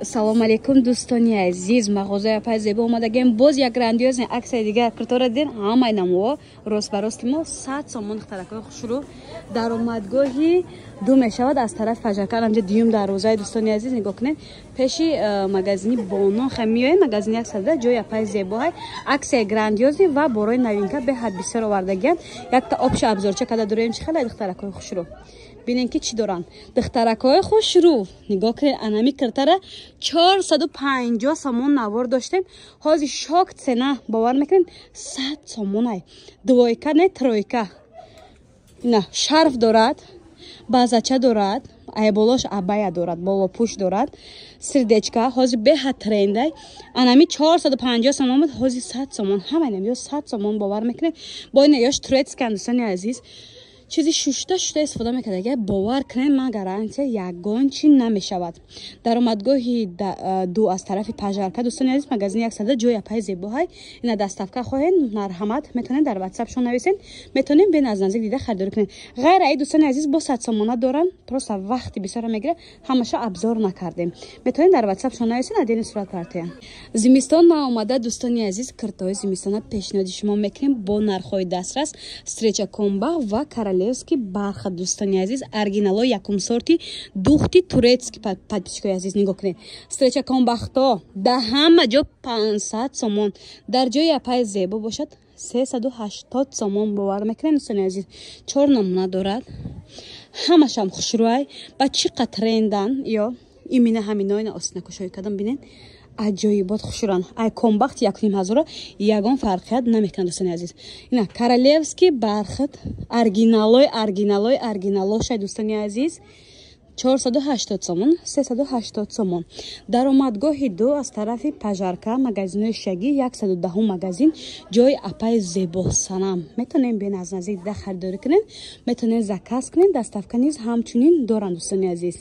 Салом алейкум, дӯстони азиз. Мағозаи апай Зебо омадагем. Боз як грандиозный аксияи дигар. Киртора диден, ҳамаи намуо рост ба рости мо 100 сомон. Духтаракҳои хушрӯ, даромадгоҳи ду мешавад аз тарафи Пажарка, амҷа дуюм дарвозаи. Дӯстони азиз, нигоҳ кунед, пеши магазини Боно ха меоем, магазини 100, ҷои апай Зебо ҳай. Аксияи грандиозный ва борои новинка беҳад бисёр овардагиянд. Якта общий обзорча када дуроем, чи хеле, духтаракҳои хушрӯ, бинем, ки чӣ доранд. Духтаракҳои хушрӯ, нигоҳ кунед, анами киртара 450 сомон навор доштем, ҳозир шок цена, бовар мекунед, 100 сомонай. Двойка не, тройка. Ина шарф дорад, базача дорад, айболош абая дорад, болопӯш дорад, сердечка, ҳозир беҳад трендай. Анами 450 сомон буд, ҳозир 100 сомон. Ҳамаинам ё 100 сомон, бовар мекунед? Бо ина ёш турецкан. Дӯстони азиз, чизи шушта шушта истифода мекард, агар бовар кунед, ман гарантия, ягон чи намешавад. Даромадгоҳи ду аз тарафи Пажарка, дӯстони азиз, магазини 100, ҷои апаи Зебоҳай. Ина доставка хоҳед, марҳамат, метавонед дар ватсапшон нависед, метавонем бен аз наздик дида харидорӣ кунед. Ғайр аи, дӯстони азиз, бо 100 сомона доранд, просто вақти бисёра мегирад, ҳамаша обзор накардем. Метавонед дар ватсапшон нависед, отдельно сурат партоянд. Зимистон наомада, дӯстони азиз, киртои зимистона пешниҳоди шумо мекунем бо нархҳои дастрас. Стреча комба ва королевский бархат, дӯстони азиз, оригинало, якум сорти духти турецкий. Подписчикои азиз, нигоҳ кунед, стреча комбахто да ҳама ҷо 500 сомон, дар ҷои апаи Зебо бошад 380 сомон. Бовар мекунед, дӯстони азиз? Чор намуна дорад, ҳамашам хушрӯай. Ба чӣ қад трендан ё имина ҳаминоина остинакушоӣ кардам, бинед, аҷоибот хушрӯан. Ай комбахт 1500-ро ягон фарқият намекунад, дӯстони азиз. Ина королевский бархат, оригиналой, оригиналой, оригиналошай, дӯстони азиз, 480 сомон, 380 сомон. Даромадгоҳи ду аз тарафи Пажарка, магазинои шагӣ, 110-ум магазин, ҷои апаи Зебосанам. Метавонем бен аз наздик дида харидорӣ кунед, метавонед заказ кунед, доставка низ ҳамчунин доранд, дӯстони азиз.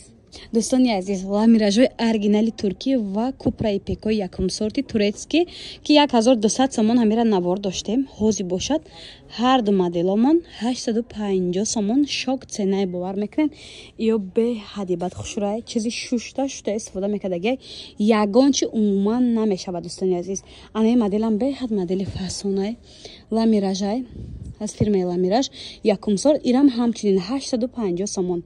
Дӯстони азиз, ламиражои оригинали туркӣ ва купраи пекои якум сорти турецкий, ки 1200 сомон ҳамира навор доштем, ҳозир бошад ҳар ду моделомон 850 сомон. Шок ценаи, бовар мекунед? Ё беҳади бад хушрӯай, чизи шушта шушта истифода мекардагиай, ягон чи умуман намешавад, дӯстони азиз. Анаи моделам беҳад модели фасонай, ламиражай аз фирмаи Ламираж, якум сорт, ирам ҳамчунин 850 сомон.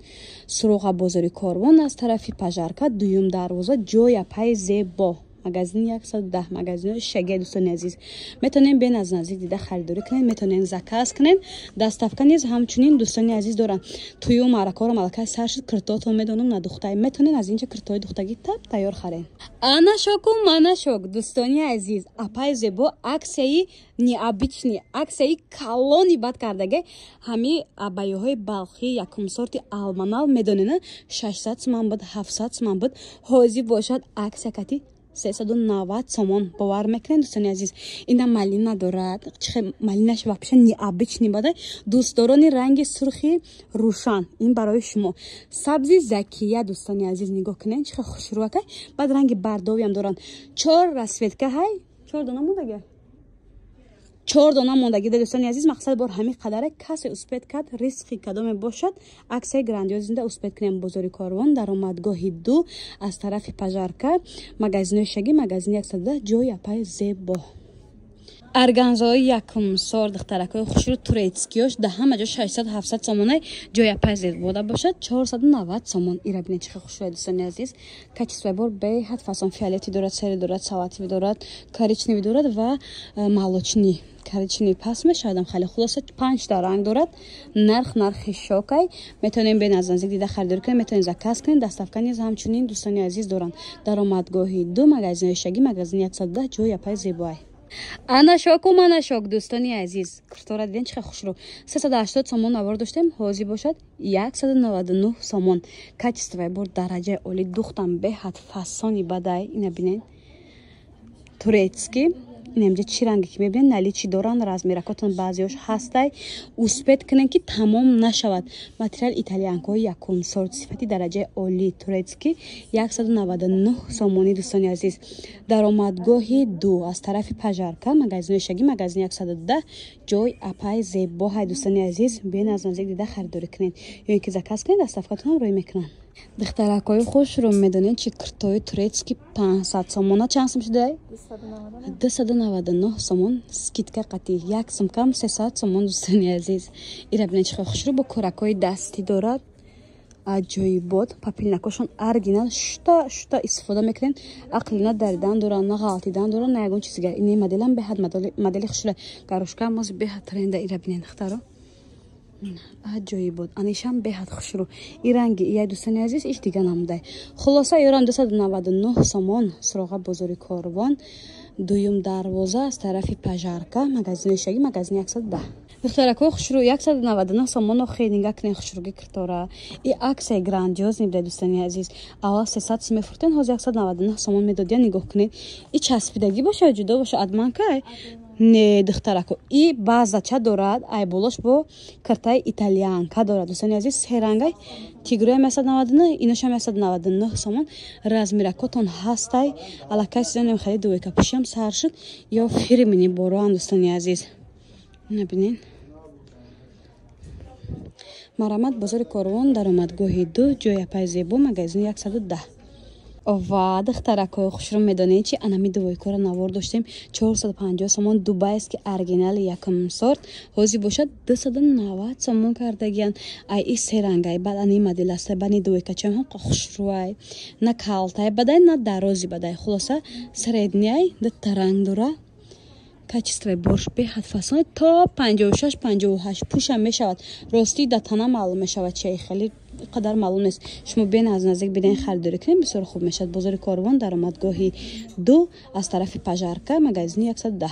Суроға бозори Корвон, аз тарафи Пажарка, дуюм дарвоза, ҷои апаи Зебо, магазини 110, магазинои шаге. Дӯстони азиз, метавонем бен аз наздик дида харидорӣ кунед, метавонем заказ кунед, доставка низ ҳамчунин, дӯстони азиз, доранд. Тӯю маъракаро малакаи сар шуд, киртоотон медонам надухтай, метавонед аз инҷа киртои духтагӣ тап тайёр харед. Ана шоку мана шок, дӯстони азиз, апаи Зебо аксияи необычный, аксияи калони бад кардаге. Ҳами абайёҳои балхӣ якум сорти алманал, медонена, 600 суман буд, 700 суман буд, ҳозир бошад аксия кати 390 сомон. Бовар мекунед, дӯстони азиз? Ина малина дорад, чихе малинаш вообще необычный бада. Дӯстдорони ранги сурхи рӯшан, ин барои шумо. Сабзи закия, дӯстони азиз, нигоҳ кунед, чихе хушрӯакай. Баъд ранги бардовиам доранд, чор расцветка ҳай, чор дона мондага, чор дона мондагӣ. Дӯстони азиз, мақсад бор ҳамин қадаре. Касе успеть кард, ризқи кадоме бошад, аксияи грандиозный успеть кунем. Бозори Корвон, даромадгоҳи ду аз тарафи Пажарка, магазинои шагӣ, магазини 110, ҷои апаи Зебо. Органзои якум сор, духтаракҳои хушрӯ, турецкиёш да ҳама ҷо 600, 700 сомонай, ҷои апаи Зебода бошад 490 сомон. Ира бинед, чӣ хушрӯя, дӯстони азиз, качествои бор беҳад фасон. Фиолетовый дорад, серый дорад, салатовый дорад, коричневый дорад ва молочный, коричневый паст мешавадам хеле. Хулоса, панҷта ранг дорад. Нарх нархи шокай. Метавонем бен аз наздик дида харидорӣ кунем, метавонем заказ кунем, доставка низ ҳамчунин, дӯстони азиз, доранд. Даромадгоҳи ду, магазинои шагӣ, магазини 110, ҷои апаи Зебоай. Ана шоку мана шок, дӯстони азиз, куртора диден, чӣ хушрӯ. 380 сомон навор доштем, ҳозир бошад 199 сомон. Качествои бор дараҷаи олӣ, духтам беҳад фасони бадай. Ина бинед, турецкий. Инамҷа чӣ ранге ки мебинед, наличии доранд, размеракотон баъзеош ҳастай. Успеть кунед, ки тамом нашавад. Материал итальянкои якум сорт, сифати дараҷаи олӣ, турецкий, 199 сомонӣ. Дӯстони азиз, даромадгоҳи ду аз тарафи Пажарка, магазинои шагӣ, магазини 110, ҷой апаи Зебоҳай. Дӯстони азиз, бен аз наздик дида харидорӣ кунед ё ин ки заказ кунед, доставкатонам рӯй мекунанд. Духтаракҳои хушрӯ, медонед чи, киртои турецкий 500 сомона чанд сум шудай? 299 сомон скидка қатӣ, як сум кам, 300 сомон. Дӯстони азиз, ира бинед, чи хел хушрӯ, бо коракҳои дастӣ дорад, аҷоибот. Папилнакошон оригинал, шута шута истифода мекунем, ақли на даридан дорад, на ғалтидан дорад, на ягон чизи дигар. Ини моделам беҳад модели хушрӯ, гарушка мози беҳад тренда. Ира бинед, духтаро, аҷоибот. Анишам беҳад хушрӯ, и ранги ия, дӯстони азиз, иш дига намудай. Хулоса, ёрам, 299 сомон. Суроға бозори Корвон, дуюм дарвоза, аз тарафи пожарка, магазини шаги, магазини 110. Духтаракҳои хушрӯ, 199 сомон. Охе, нига кунед хушрӯги киртора. И аксияи грандиозный буда, дӯстони азиз. Аввал 300 сум мефурӯхтен, ҳозир 199 сомон медодиян. Нигоҳ кунед, и часпидагӣ боша, ҷудо боша, адманкай не, духтарако. И базача дорад, ай болош бо киртаи итальянка дорад, дӯстони азиз. Серангай тигроям 199, иношам 199 сомон. Размеракотон ҳастай. Аллакай сезони хеле двойка пӯшиам сар шуд, ё фирмини бороан, дӯстони азиз. Набинед, марамат, бозори Корвон, даромадгоҳи ду, ҷои апай Зебо, магазини 110. Ва духтаракҳои хушрӯ, медонед чи, анами двойкора навор доштем, 450 сомон, дубайский оригинали якум сорт, ҳозир бошад 290 сомон кардагиян. Ай и серангай, баъд ани модел астай, баъд ни двойкачаам ҳам хушрӯай, на калтай бадай, на дарози бадай, хулоса, средняй, дута ранг дора. Качествои борш беҳад фасон, то 56, 58 пӯшам мешавад. Ростӣ, да тана маълум мешавад, чи хеле қадар маълум нест. Шумо бен аз наздик биден, харидорӣ кунед, бисёр хуб мешавад. Бозори Корвон, даромадгоҳи ду, аз тарафи пожарка, магазини 110.